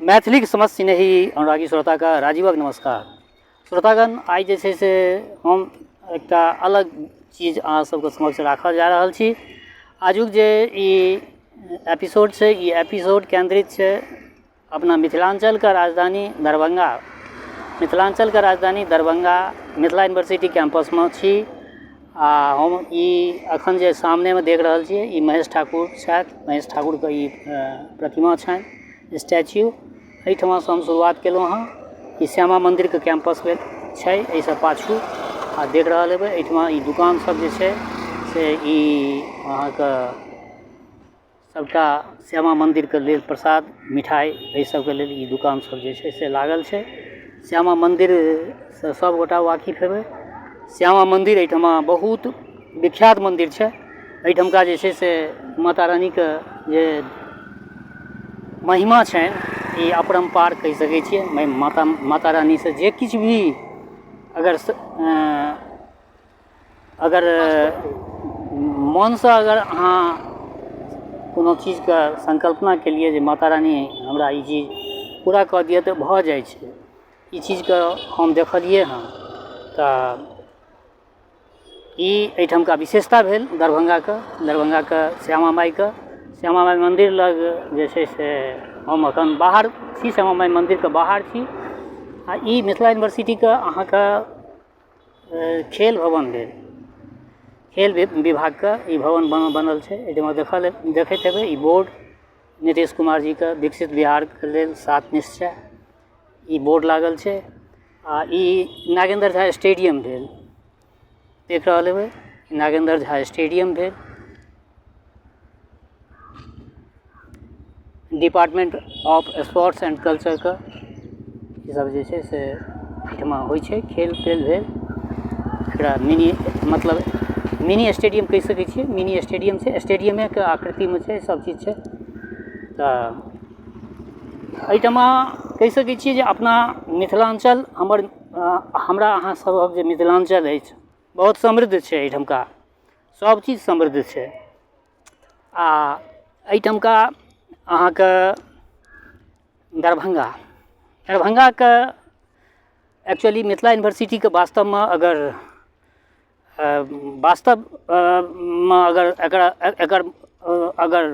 मैथिलीक समस्त स्नेही अनुरागी श्रोताके राजीवक नमस्कार। श्रोतागण, आइ जे छै से हम एकटा अलग चीज अहाँ सबके समक्ष राखऽ जा रहल छी। आजुक जे ई एपिसोड छै, ई एपिसोड केन्द्रित छै अपना मिथिलाञ्चलके राजधानी दरभङ्गा, मिथिलाञ्चलके राजधानी दरभङ्गा मिथिला यूनिवर्सिटी कैम्पसमे छी। आ हम ई अखन जे सामनेमे देख रहल छियै, ई महेश ठाकुर छथि। महेश ठाकुरके ई प्रतिमा छनि, स्टैच्यू। एहिठमासँ हम शुरुआत केलहुँ हँ। ई श्यामा मन्दिरके कैम्पस भेल छै एहिसँ पाछू, आ देख रहल हेबै एहिठमा ई दुकान सब जे छै से ई अहाँके सबटा श्यामा मन्दिरके लेल प्रसाद मिठाइ एहि सबके लेल ई दुकान सब जे छै से लागल छै। श्यामा मन्दिरसँ सबगोटा वाकिफ हेबै। श्यामा मन्दिर एहिठमा बहुत विख्यात मन्दिर छै। एहिठमका जे छै से माता रानीके जे महिमा छनि, ई अपरम्पार कहि सकै छियै। माता रानीसँ जे किछु भी अगर मनसँ अगर अहाँ कोनो चीजके संकल्पना केलियै जे माता रानी हमरा ई चीज पूरा कऽ दिअ, तऽ भऽ जाइ छै। ई चीजके हम देखलियै हँ। तऽ ई एहिठामका विशेषता भेल दरभङ्गाके श्यामा माइके। श्यामा माइ मन्दिर लग जे छै से हम एखन बाहर छी, श्यामा माइ मन्दिरके बाहर छी। आ ई मिथिला यूनिवर्सिटीके अहाँके खेल भवन भेल। खेल विभागके ई भवन बनल छै। एहिठमा देखैत हेबै ई बोर्ड, नीतीश कुमार जीके विकसित बिहारके लेल सात निश्चय, ई बोर्ड लागल छै। आ ई नागेन्द्र झा स्टेडियम भेल, देख रहल हेबै, नागेन्द्र झा स्टेडियम भेल। डिपार्टमेन्ट ऑफ स्पोर्ट्स एंड कल्चरके ईसब जे छै से एहिठमा होइ छै। खेल तेल भेल। एकरा मिनी, मतलब मिनी स्टेडियम कहि सकै छियै। मिनी स्टेडियम छै, स्टेडियमेके आकृतिमे छै, सब चीज छै। तऽ एहिठमा कहि सकै छियै जे अपना मिथिलाञ्चल हमर, हमरा अहाँ सबहक जे मिथिलाञ्चल अछि, बहुत समृद्ध छै। एहिठमका सब चीज समृद्ध छै। आ एहिठमका अहाँके दरभङ्गा, दरभङ्गाके एक्चुअली मिथिला यूनिवर्सिटीके वास्तवमे अगर वास्तवमे अगर एकरा एकर अगर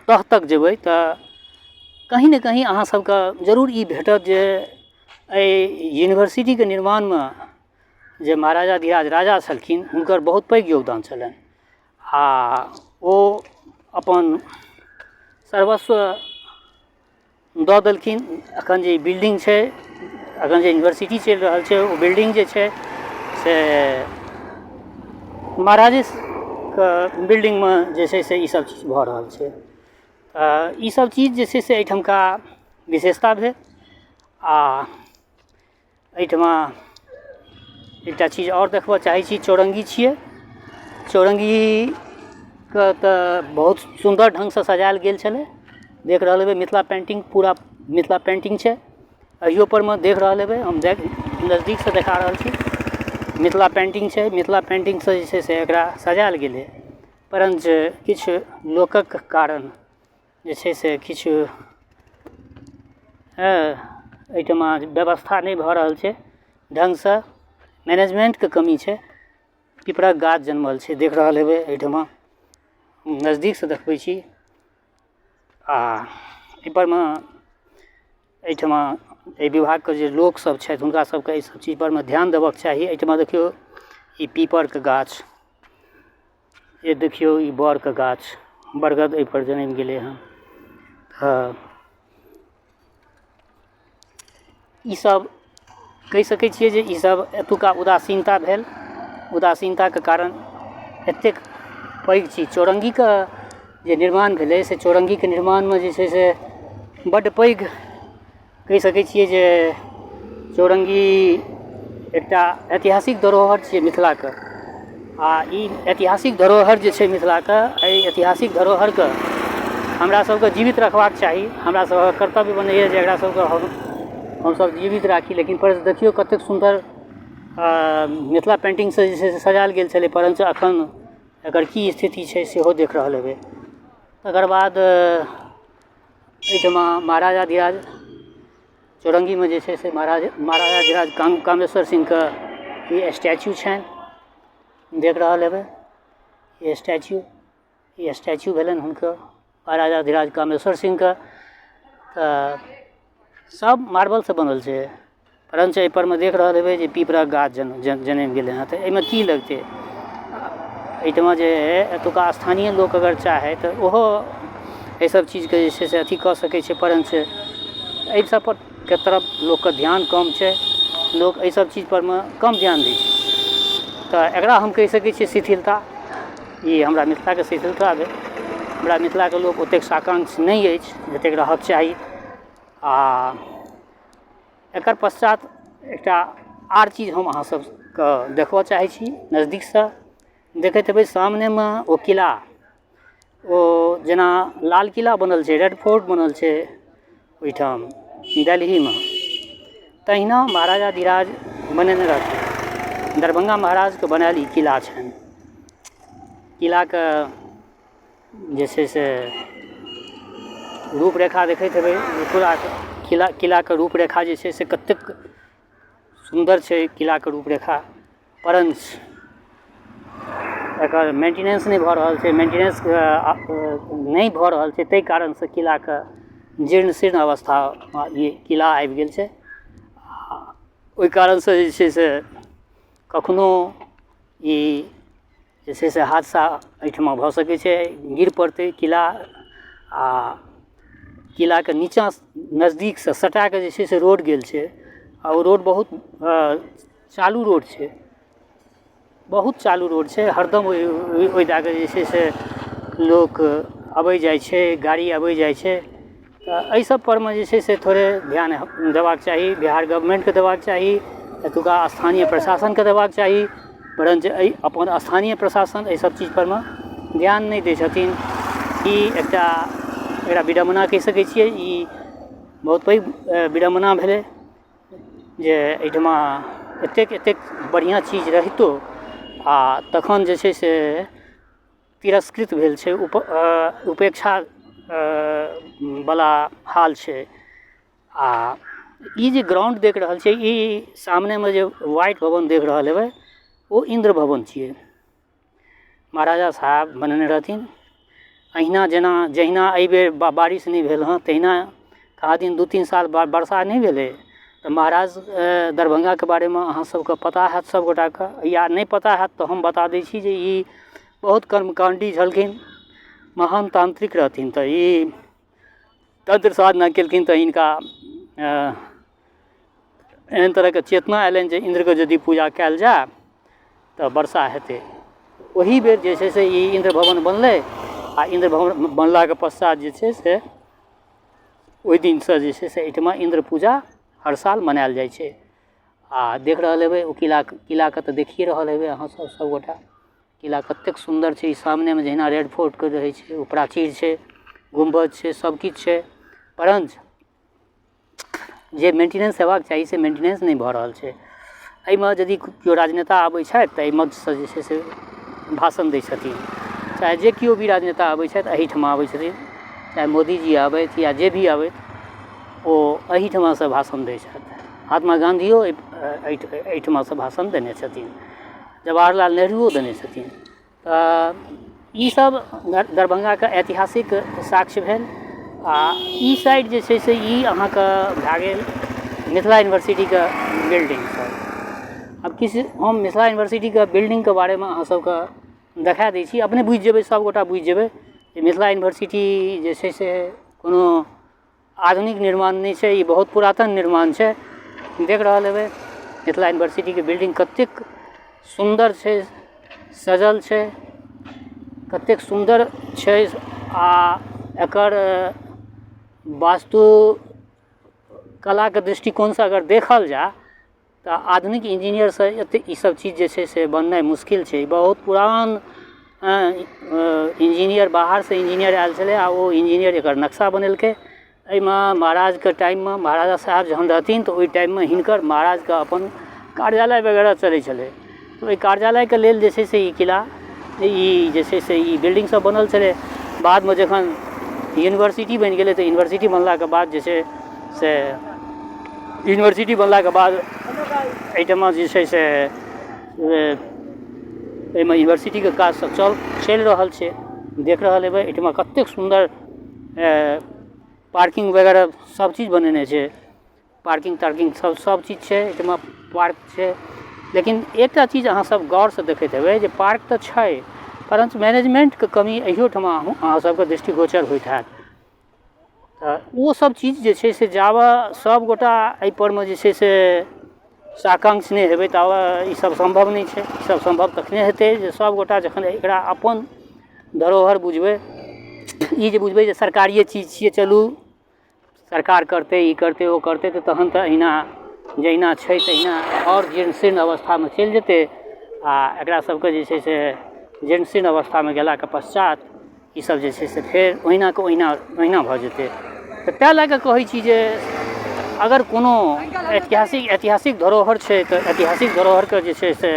तह तक जेबै, तऽ कहीँ ने कहीँ अहाँ सबके जरूर ई भेटत जे एहि यूनिवर्सिटीके निर्माणमे जे महाराजाधिराज राजा छलखिन, हुनकर बहुत पैघ योगदान छलनि आ ओ अपन सर्वस्व दऽ देलखिन। एखन जे ई बिल्डिंग छै, एखन जे यूनिवर्सिटी चलि रहल छै, ओ बिल्डिंग जे छै से महाराजेके बिल्डिंगमे जे छै से ईसब चीज भऽ रहल छै। तऽ ईसब चीज जे छै से एहिठमका विशेषता भेल। आ एहिठमा एकटा चीज आओर देखबऽ चाहै छी। चौरङ्गी छियै। चौरङ्गीके तऽ बहुत सुन्दर ढङ्गसँ सजायल गेल छलै। देख रहल हेबै, मिथिला पेन्टिंग, पूरा मिथिला पेन्टिंग छै। अहियो परमे देख रहल हेबै, हम नजदीकसँ देखा रहल छी, मिथिला पेन्टिंग छै। मिथिला पेन्टिंगसँ जे छै से एकरा सजायल गेलै, परञ्च किछु लोकक कारण जे छै से किछु एहिठमा व्यवस्था नहि भऽ रहल छै ढङ्गसँ, मैनेजमेन्टके कमी छै। पिपरक गाछ जनमल छै, देख रहल हेबै, एहिठमा नजदीकसँ देखबै छी। आ एहिपरमे एहिठमा एहि विभागके जे लोकसब छथि, हुनका सबके एहि सब चीजपरमे ध्यान देबऽके चाही। एहिठमा देखियौ, ई पीपरके गाछ, ई देखियौ, ई बड़के गाछ, बरगद एहिपर जनमि गेलै हँ। तऽ ईसब कहि सकै छियै जे ईसब एतुका उदासीनता भेल। उदासीनताके कारण एतेक पैघ चीज चौरङ्गीके जे निर्माण भेलै, से चौरङ्गीके निर्माणमे जे छै से बड्ड पैघ कहि सकै छियै जे चौरङ्गी एकटा ऐतिहासिक धरोहर छियै मिथिलाके। आ ई ऐतिहासिक धरोहर जे छै मिथिलाके, एहि ऐतिहासिक धरोहरके हमरा सबके जीवित रखबाक चाही। हमरा सबके कर्तव्य बनैए जे एकरा सबके हमसब जीवित राखी। लेकिन पर देखियौ, कतेक सुन्दर मिथिला पेन्टिंगसँ जे छै से सजायल गेल छलै, परञ्च एखन एकर की स्थिति छै, सेहो देख रहल हेबै। तकर बाद एहिठमा महाराजाधिराज चौरङ्गीमे जे छै से महाराज महाराजाधिराज कामेश्वर सिंहके ई स्टैचू छनि। देख रहल हेबै ई स्टैचू, ई स्टैचू भेलनि हुनकर महाराजाधिराज कामेश्वर सिंहके। तऽ सब मार्बलसँ बनल छै, परञ्च एहिपर मे देख रहल हेबै जे पीपरक गाछ जनमि गेलै हँ। तऽ एहिमे की लगतै? एहिठमा जे एतुका स्थानीय लोक अगर चाहै तऽ ओहो एहिसब चीजके जे छै से अथी कऽ सकै छै, परञ्च एहि सबपर के तरफ लोकके ध्यान कम छै। लोक एहिसब चीजपर मे कम ध्यान दै छै। तऽ एकरा हम कहि सकै छियै शिथिलता। ई हमरा मिथिलाके शिथिलता भेल। हमरा मिथिलाके लोक ओतेक साकांक्ष नहि अछि जतेक रहक चाही। आ एकर पश्चात एकटा आर चीज हम अहाँ सबके देखबऽ चाहै छी नजदीकसँ। देखैत हेबै सामनेमे ओ किला, ओ जेना लाल किला बनल छै, रेड फोर्ट बनल छै ओहिठाम दिल्लीमे, तहिना महाराजाधिराज बनेने रहथिन। दरभङ्गा महाराजके बनायल ई किला छनि। किलाके जे छै से रूपरेखा देखैत हेबै पूरा किला। किलाके रूपरेखा जे छै से कतेक सुन्दर छै किलाके रूपरेखा, परञ्च एकर मेन्टिनेन्स नहि भऽ रहल छै। मेन्टिनेन्स नहि भऽ रहल छै, ताहि कारणसँ किलाके जीर्ण शीर्ण अवस्थामे ई किला आबि गेल छै। आ ओहि कारणसँ जे छै से कखनो ई जे छै से हादसा एहिठमा भऽ सकै छै, गिर पड़तै किला। आ किलाके नीचाँ नजदीकसँ सटाके जे छै से रोड गेल छै, आ ओ रोड बहुत चालू रोड छै, बहुत चालू रोड छै। हरदम ओहि दए कऽ जे छै से लोक अबै जाइ छै, गाड़ी अबै जाइ छै। तऽ एहि सब परमे जे छै से थोड़े ध्यान देबाक चाही, बिहार गवर्नमेन्टके देबाक चाही, एतुका स्थानीय प्रशासनके देबाक चाही। परञ्च एहि अपन स्थानीय प्रशासन एहि सब चीज परमे ध्यान नहि दै छथिन। ई एकटा एकरा विडम्बना कहि सकै छियै। ई बहुत पैघ विडम्बना भेलै जे एहिठमा एतेक एतेक बढ़िआँ चीज रहितो आ तखन जे छै से तिरस्कृत भेल छै, उपेक्षा बला हाल छै। आ ई जे ग्राउण्ड देख रहल छियै, ई सामनेमे जे व्हाइट भवन देख रहल हेबै, ओ इन्द्र भवन छियै। महाराजा साहब बनेने रहथिन। अहिना जेना जहिना एहिबेर बारिश नहि भेल हँ, तहिना कहाँ दिन 2-3 साल वर्षा नहि भेलै। तऽ महाराज दरभङ्गाके बारेमे अहाँ सबके पता हैत सबगोटाके, या नहि पता हैत तऽ हम बता दै छी जे ई बहुत कर्मकाण्डी छलखिन, महान तान्त्रिक रहथिन। तऽ ई तन्त्र साधना केलखिन, तऽ हिनका एहन तरहके चेतना अयलनि जे इन्द्रके यदि पूजा कयल जाय तऽ वर्षा हेतै। ओही बेर जे छै से ई इन्द्र भवन बनलै। आ इन्द्र भवन बनलाके पश्चात जे छै से ओहि दिनसँ जे छै से एहिठमा इन्द्र पूजा हर साल मनायल जाइ छै। आ देख रहल हेबै ओ किला, किलाके तऽ देखिए रहल हेबै अहाँ सब सबगोटा, किला कतेक सुन्दर छै। ई सामनेमे जहिना रेड फोर्टके रहै छै, ओ प्राचीर छै, गुम्बद छै, सबकिछु छै, परञ्च जे मेन्टिनेन्स हेबाक चाही से मेन्टिनेन्स नहि भऽ रहल छै। एहिमे यदि केओ राजनेता आबै छथि तऽ एहि मंचसँ जे छै से भाषण दै छथिन। चाहे जे केओ भी राजनेता आबै छथि, एहिठमा आबै छथिन, चाहे मोदीजी आबथि या जे भी आबथि, ओ एहिठमासँ भाषण दै छथि। महात्मा गाँधियो एहिठमासँ भाषण देने छथिन, जवाहरलाल नेहरूओ देने छथिन। तऽ ईसब दरभङ्गाके ऐतिहासिक साक्ष्य भेल। आ ई साइड जे छै से ई अहाँके भए गेल मिथिला यूनिवर्सिटीके बिल्डिंग सब। आब किछु हम मिथिला यूनिवर्सिटीके बिल्डिङ्गके बारेमे अहाँ सबके देखा दै छी, अपने बुझि जेबै, सबगोटा बुझि जेबै जे मिथिला यूनिवर्सिटी जे छै से कोनो आधुनिक निर्माण नहि छै, ई बहुत पुरातन निर्माण छै। देख रहल हेबै मिथिला यूनिवर्सिटीके बिल्डिङ्ग कतेक सुन्दर छै, सजल छै, कतेक सुन्दर छै। आ एकर वास्तु कलाके दृष्टिकोणसँ अगर देखल जाय तऽ आधुनिक इंजीनियरसँ एतेक ईसब चीज जे छै से बननाइ मुश्किल छै। बहुत पुरान इंजीनियर, बाहरसँ इंजीनियर आयल छलै आ ओ इंजीनियर एकर नक्शा बनेलकै। एहिमे महाराजके टाइममे, महाराजा साहब जहन रहथिन तऽ ओहि टाइममे हिनकर महाराजके अपन कार्यालय वगैरह चलै छलै। ओहि कार्यालयके लेल जे छै से ई किला, ई जे छै से ई बिल्डिङ्ग सब बनल छलै। बादमे जखन यूनिवर्सिटी बनि गेलै, तऽ यूनिवर्सिटी बनलाके बाद जे छै से यूनिवर्सिटी बनलाके बाद एहिठमा जे छै से एहिमे यूनिवर्सिटीके काज सब चलि रहल छै। देख रहल हेबै एहिठमा कतेक सुन्दर पार्किंग वगैरह सब चीज बनेने छै, पार्किंग तार्किंग सब चीज छै एहिठमा, पार्क छै। लेकिन एकटा चीज अहाँ सब गौरसँ देखैत हेबै जे पार्क तऽ छै, परन्तु मैनेजमेन्टके कमी एहियोठमा अहाँ सबके दृष्टिगोचर होइत हैत। तऽ ओ सब चीज जे छै से जाबऽ सबगोटा एहिपरमे जे छै से साकांक्ष नहि हेबै ताबऽ ई सब सम्भव नहि छै। ई सब सम्भव तखने हेतै जे सबगोटा जखन एकरा अपन धरोहर बुझबै, ई जे बुझबै जे सरकारिये चीज छियै, चलू सरकार करतै, ई करतै, ओ करतै, तऽ तहन तऽ अहिना जहिना छै तहिना आओर जीर्ण शीर्ण अवस्थामे चलि जेतै। आओर एकरा सबके जे छै से जीर्ण शीर्ण अवस्थामे गेलाके पश्चात ई सब जे छै से फेर ओहिनाके ओहिना ओहिना भऽ जेतै। तऽ ताहि लए कऽ कहै छी जे अगर कोनो ऐतिहासिक धरोहर छै तऽ ऐतिहासिक धरोहरके जे छै से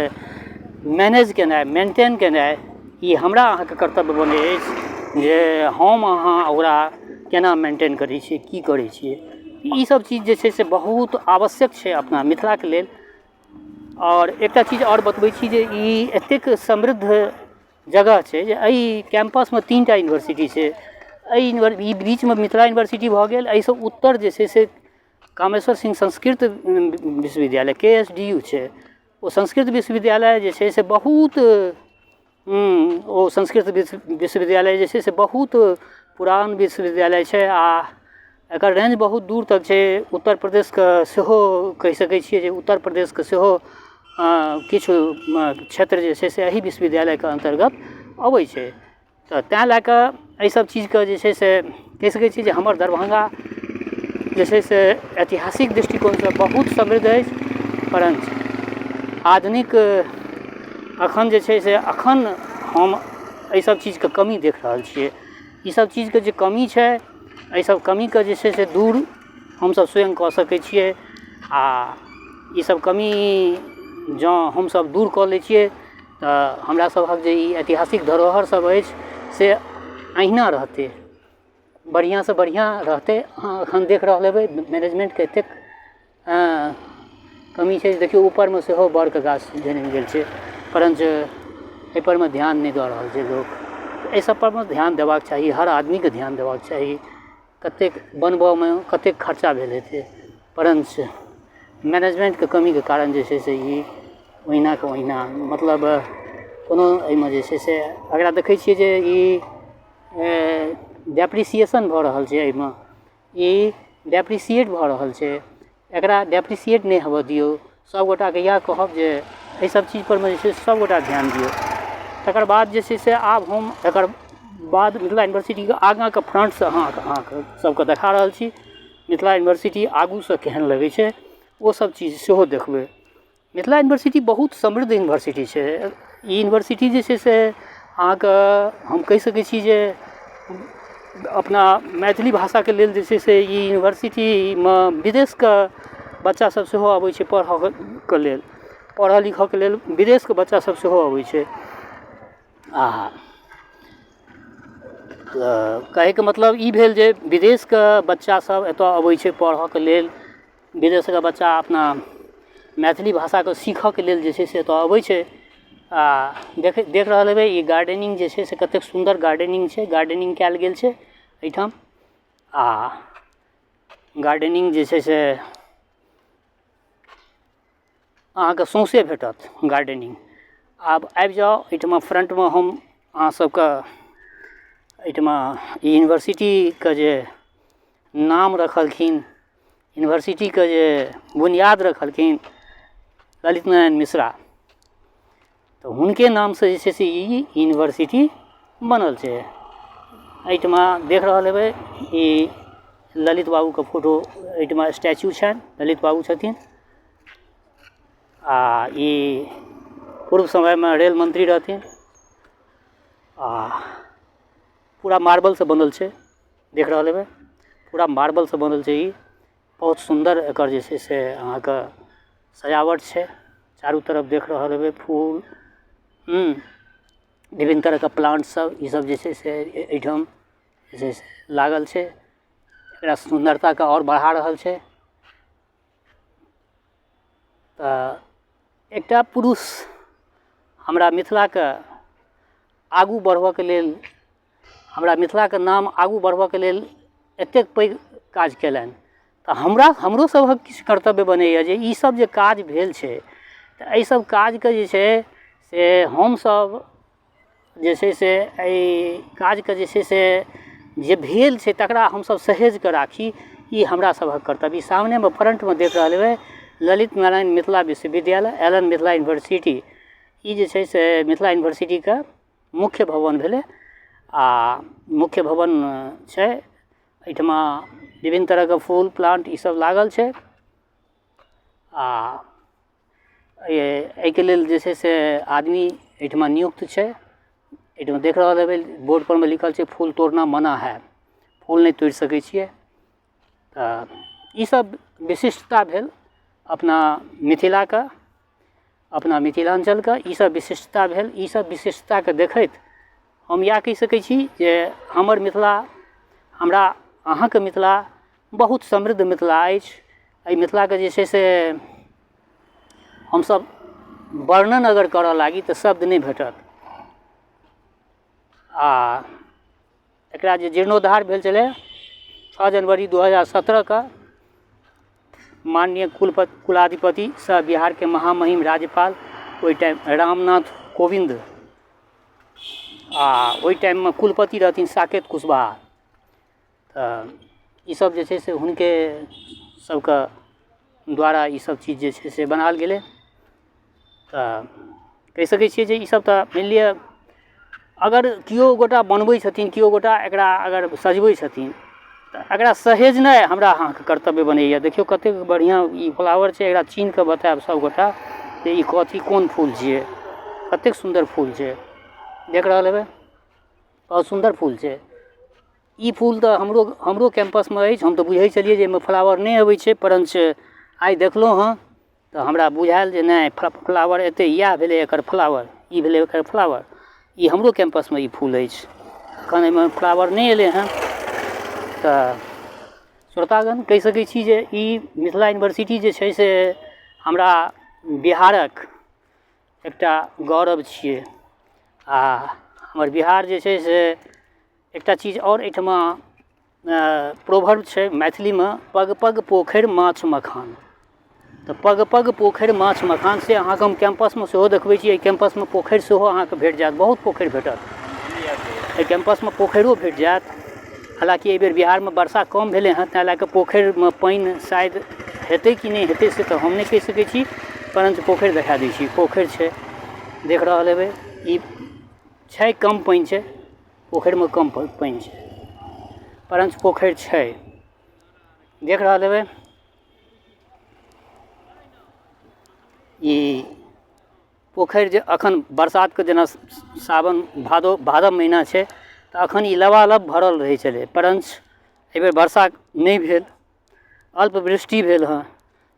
मैनेज केनाइ, मेन्टेन केनाइ ई हमरा अहाँके कर्तव्य बनै अछि जे हम अहाँ ओकरा केना मेन्टेन करै छियै, की करै छियै। ई सब चीज जे छै से बहुत आवश्यक छै अपना मिथिलाके लेल। आओर एकटा चीज आओर बतबै छी जे ई एतेक समृद्ध जगह छै जे एहि कैम्पसमे 3टा यूनिवर्सिटी छै। एहि ई बीचमे मिथिला यूनिवर्सिटी भऽ गेल, एहिसँ उत्तर जे छै से कामेश्वर सिंह संस्कृत विश्वविद्यालय KSDU छै। ओ संस्कृत विश्वविद्यालय जे छै से बहुत ओ संस्कृत विश्वविद्यालय जे छै से बहुत पुरान विश्वविद्यालय छै आ एकर रेंज बहुत दूर तक छै। उत्तर प्रदेशके सेहो कहि सकै छियै जे उत्तर प्रदेशके सेहो किछु क्षेत्र जे छै से एहि विश्वविद्यालयके अन्तर्गत अबै छै। तऽ तैँ लए कऽ एहिसब चीजके जे छै से कहि सकै छी जे हमर दरभङ्गा जे छै से ऐतिहासिक दृष्टिकोणसँ बहुत समृद्ध अछि, परञ्च आधुनिक अखन जे छै से अखन हम एहिसब चीजके कमी देख रहल छियै। ईसब चीजके जे कमी छै, एहिसब कमीके जे छै से दूर हमसब स्वयं कऽ सकै छियै। आओर ईसब कमी जँ हमसब दूर कऽ लै छियै तऽ हमरा सभक जे ई ऐतिहासिक धरोहर सब अछि से अहिना रहतै, बढ़िआँसँ बढ़िआँ रहतै। अहाँ एखन देख रहल हेबै मैनेजमेन्टके एतेक कमी छै। देखियौ ऊपरमे सेहो बड़के गाछ जनमि गेल छै, परञ्च एहिपरमे ध्यान नहि दऽ रहल छै लोक। एहि सब परमे ध्यान देबाक चाही, हर आदमीके ध्यान देबाक चाही। कतेक बनबऽमे कतेक खर्चा भेल हेतै, परञ्च मैनेजमेन्टके कमीके कारण जे छै से ई ओहिनाके ओहिना, मतलब कोनो एहिमे जे छै से एकरा देखै छियै जे ई डेप्रिसिएशन भऽ रहल छै, एहिमे ई डेप्रिसिएट भऽ रहल छै। एकरा डेप्रिसिएट नहि हेबऽ दियौ। सबगोटाके इएह कहब जे एहिसब चीजपरमे जे छै सबगोटा ध्यान दियौ। तकर बाद जे छै से आब हम एकर बाद मिथिला यूनिवर्सिटीके आगाँके फ्रन्टसँ अहाँके सबके देखा रहल छी मिथिला यूनिवर्सिटी आगूसँ केहन लगै छै, ओ सब चीज सेहो देखबै। मिथिला यूनिवर्सिटी बहुत समृद्ध यूनिवर्सिटी छै। ई यूनिवर्सिटी जे छै से अहाँके हम कहि सकै छी जे अपना मैथिली भाषाके लेल जे छै से ई यूनिवर्सिटीमे विदेशके बच्चा सब सेहो अबै छै पढ़ऽके लेल, पढ़ऽ लिखऽके लेल विदेशके बच्चा सब सेहो अबै छै। आओर तऽ कहैके मतलब ई भेल जे विदेशके बच्चा सब एतऽ अबै छै पढ़ऽके लेल, विदेशके बच्चा अपना मैथिली भाषाके सीखऽके लेल जे छै से एतऽ अबै छै। आओर देख रहल हेबै ई गार्डेनिंग जे छै से कतेक सुन्दर गार्डेनिंग छै, गार्डेनिंग कयल गेल छै एहिठाम। आओर गार्डेनिंग जे छै से अहाँके सौँसे भेटत गार्डेनिंग। आब आबि जाउ एहिठमा फ्रन्टमे, हम अहाँ सबके एहिठमा ई यूनिवर्सिटीके जे नाम रखलखिन, यूनिवर्सिटीके जे बुनियाद रखलखिन ललित नारायण मिश्रा, तऽ हुनके नामसँ जे छै से ई यूनिवर्सिटी बनल छै। एहिठमा देख रहल हेबै ई ललित बाबूके फोटो, एहिठमा स्टैचू छनि, ललित बाबू छथिन। आ ई पूर्व समयमे रेल मंत्री रहथिन। आ पूरा मार्बलसँ बनल छै, देख रहल हेबै पूरा मार्बलसँ बनल छै। ई बहुत सुन्दर एकर जे छै से अहाँके सजावट छै, चारू तरफ देख रहल हेबै फूल, विभिन्न तरहके प्लांट सब, ई सब जे छै से एहिठाम जे छै से लागल छै, एकरा सुन्दरताके आओर बढ़ा रहल छै। तऽ एकटा पुरुष हमरा मिथिलाके आगू बढ़बऽके लेल, हमरा मिथिलाके नाम आगू बढ़बऽके लेल एतेक पैघ काज कयलनि, तऽ हमरो सभक किछु कर्तव्य बनैए जे ई सब जे काज भेल छै तऽ एहि सब काजके जे छै से हमसब जे छै से एहि काजके जे छै से जे भेल छै तकरा हमसब सहेजके राखी, ई हमरा सभक कर्तव्य। ई सामनेमे फ्रन्टमे देख रहल हेबै ललित नारायण मिथिला विश्वविद्यालय, एल एन मिथिला यूनिवर्सिटी। ई जे छै से मिथिला यूनिवर्सिटीके मुख्य भवन भेलै आ मुख्य भवन छै। एहिठमा विभिन्न तरहके फूल प्लान्ट ई सब लागल छै आ एहिके लेल जे छै से आदमी एहिठमा नियुक्त छै। एहिठमा देख रहल हेबै बोर्ड परमे लिखल छै फूल तोड़ना मना है, फूल नहि तोड़ि सकै छियै। तऽ ई सब विशिष्टता भेल अपना मिथिलाके, अपना मिथिलाञ्चलके ई सब विशिष्टता भेल। ई सब विशिष्टताके देखैत हम इएह कहि सकै छी जे हमर मिथिला, हमरा अहाँके मिथिला बहुत समृद्ध मिथिला अछि। एहि मिथिलाके जे छै से हमसब वर्णन अगर करऽ लागी तऽ शब्द नहि भेटत। आ एकरा जे जीर्णोद्धार भेल छलै 6 जनवरी 2017के माननीय कुलाधिपति सह बिहारके महामहिम राज्यपाल ओहि टाइम रामनाथ कोविन्द आ ओहि टाइममे कुलपति रहथिन साकेत कुशवाहा। तऽ ईसब जे छै से हुनके सबके द्वारा ईसब चीज जे छै से बनाओल गेलै। तऽ कहि सकै छियै जे ईसब तऽ मानि लिअ अगर केओ गोटा बनबै छथिन, केओ गोटा एकरा अगर सजबै छथिन तऽ एकरा सहेजनाइ हमरा अहाँके कर्तव्य बनैए। देखियौ कतेक बढ़िआँ ई फ्लावर छै, एकरा चिन्हके बतायब सबगोटा जे ई कथी कोन फूल छियै, कतेक सुन्दर फूल छै, देख रहल हेबै बहुत सुन्दर फूल छै। ई फूल तऽ हमरो कैम्पसमे अछि। हम तऽ बुझै छलियै जे एहिमे फ्लावर नहि अबै छै, परञ्च आइ देखलहुँ हँ तऽ हमरा बुझायल जे नहि फ्लावर एतै, इएह भेलै एकर फ्लावर, ई भेलै एकर फ्लावर। ई हमरो कैम्पसमे ई फूल अछि, एखन एहिमे फ्लावर नहि एलै हँ। तऽ श्रोतागण कहि सकै छी जे ई मिथिला यूनिवर्सिटी जे छै से हमरा बिहारक एकटा गौरव छियै। आ हमर बिहार जे छै से एकटा चीज आओर एहिठमा प्रोवर्ब छै मैथिलीमे, पग पग पोखरि माछ मखान। तऽ पग पग पोखरि माछ मखान से अहाँके हम कैम्पसमे सेहो देखबै छी। एहि कैम्पसमे पोखरि सेहो अहाँके भेट जायत, बहुत पोखरि भेटत एहि कैम्पसमे, पोखरिओ भेट जायत। हालाँकि एहिबेर बिहारमे वर्षा कम भेलै हँ, ताहि लए कऽ पोखरिमे पानि शायद हेतै कि नहि हेतै से तऽ हम नहि कहि सकै छी, परञ्च पोखरि देखा दै छी। पोखरि छै, देख रहल हेबै, ई छै, कम पानि छै पोखरिमे, कम पानि छै, परञ्च पोखरि छै, देख रहल हेबै। ई पोखरि जे अखन बरसातके जेना सावन भादो भादव महीना छै तऽ अखन ई लबालब भरल रहै छलै, परञ्च एहिबेर वर्षा नहि भेल, अल्पवृष्टि भेल हँ।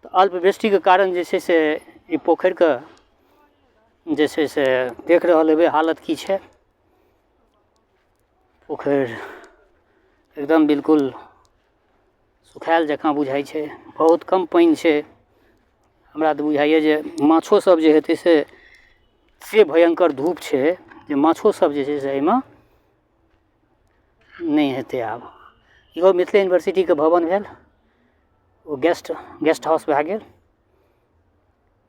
तऽ अल्पवृष्टिके कारण जे छै से ई पोखरिके जे छै से देख रहल हेबै हालत की छै। पोखरि एकदम बिल्कुल सुखायल जकाँ बुझाइ छै, बहुत कम पानि छै। हमरा तऽ बुझाइए जे माछो सब जे हेतै से भयङ्कर धूप छै जे माछो सब जे छै से एहिमे नहि हेतै। आब इहो मिथिला यूनिवर्सिटीके भवन भेल, ओ गेस्ट हाउस भए गेल,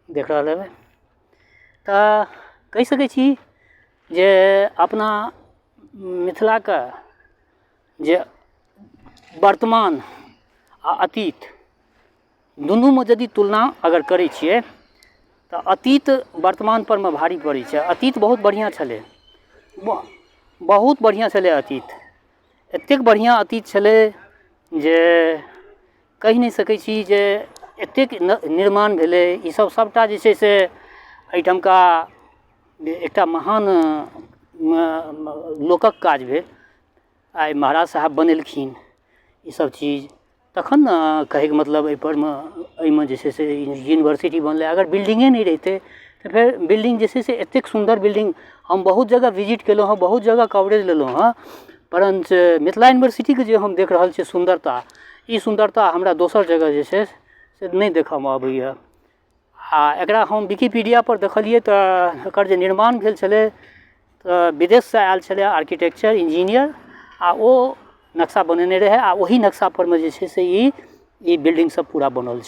देख रहल हेबै। तऽ कहि सकै छी जे अपना मिथिलाके जे वर्तमान आ अतीत दुनूमे यदि तुलना अगर करै छियै तऽ अतीत वर्तमानपरमे भारी पड़ै छै। अतीत बहुत बढ़िआँ छलै, बहुत बढ़िआँ छलै अतीत, एतेक बढ़िआँ अतीत छलै जे कहि नहि सकै छी जे एतेक निर्माण भेलै। ई सब सबटा जे छै से एहिठामका एकटा महान लोकक काज भेल। आइ महाराज साहब बनेलखिन ईसब चीज, तखन ने कहैके मतलब एहिपरमे एहिमे जे छै से यूनिवर्सिटी बनलै। अगर बिल्डिङ्गे नहि रहितै तऽ फेर बिल्डिङ्ग जे छै से एतेक सुन्दर बिल्डिङ्ग, हम बहुत जगह विजिट केलहुँ हँ, बहुत जगह कवरेज लेलहुँ हँ, परञ्च मिथिला यूनिवर्सिटीके जे हम देख रहल छियै सुन्दरता, ई सुन्दरता हमरा दोसर जगह जे छै से नहि देखऽमे अबैए। आओर एकरा हम विकीपीडियापर देखलियै तऽ एकर जे निर्माण भेल छलै तऽ विदेशसँ आयल छलै आर्किटेक्चर इंजीनियर, आओर ओ नक्शा बनेने रहै, आओर ओही नक्शापर मे जे छै से ई बिल्डिंग सब पूरा बनल छै।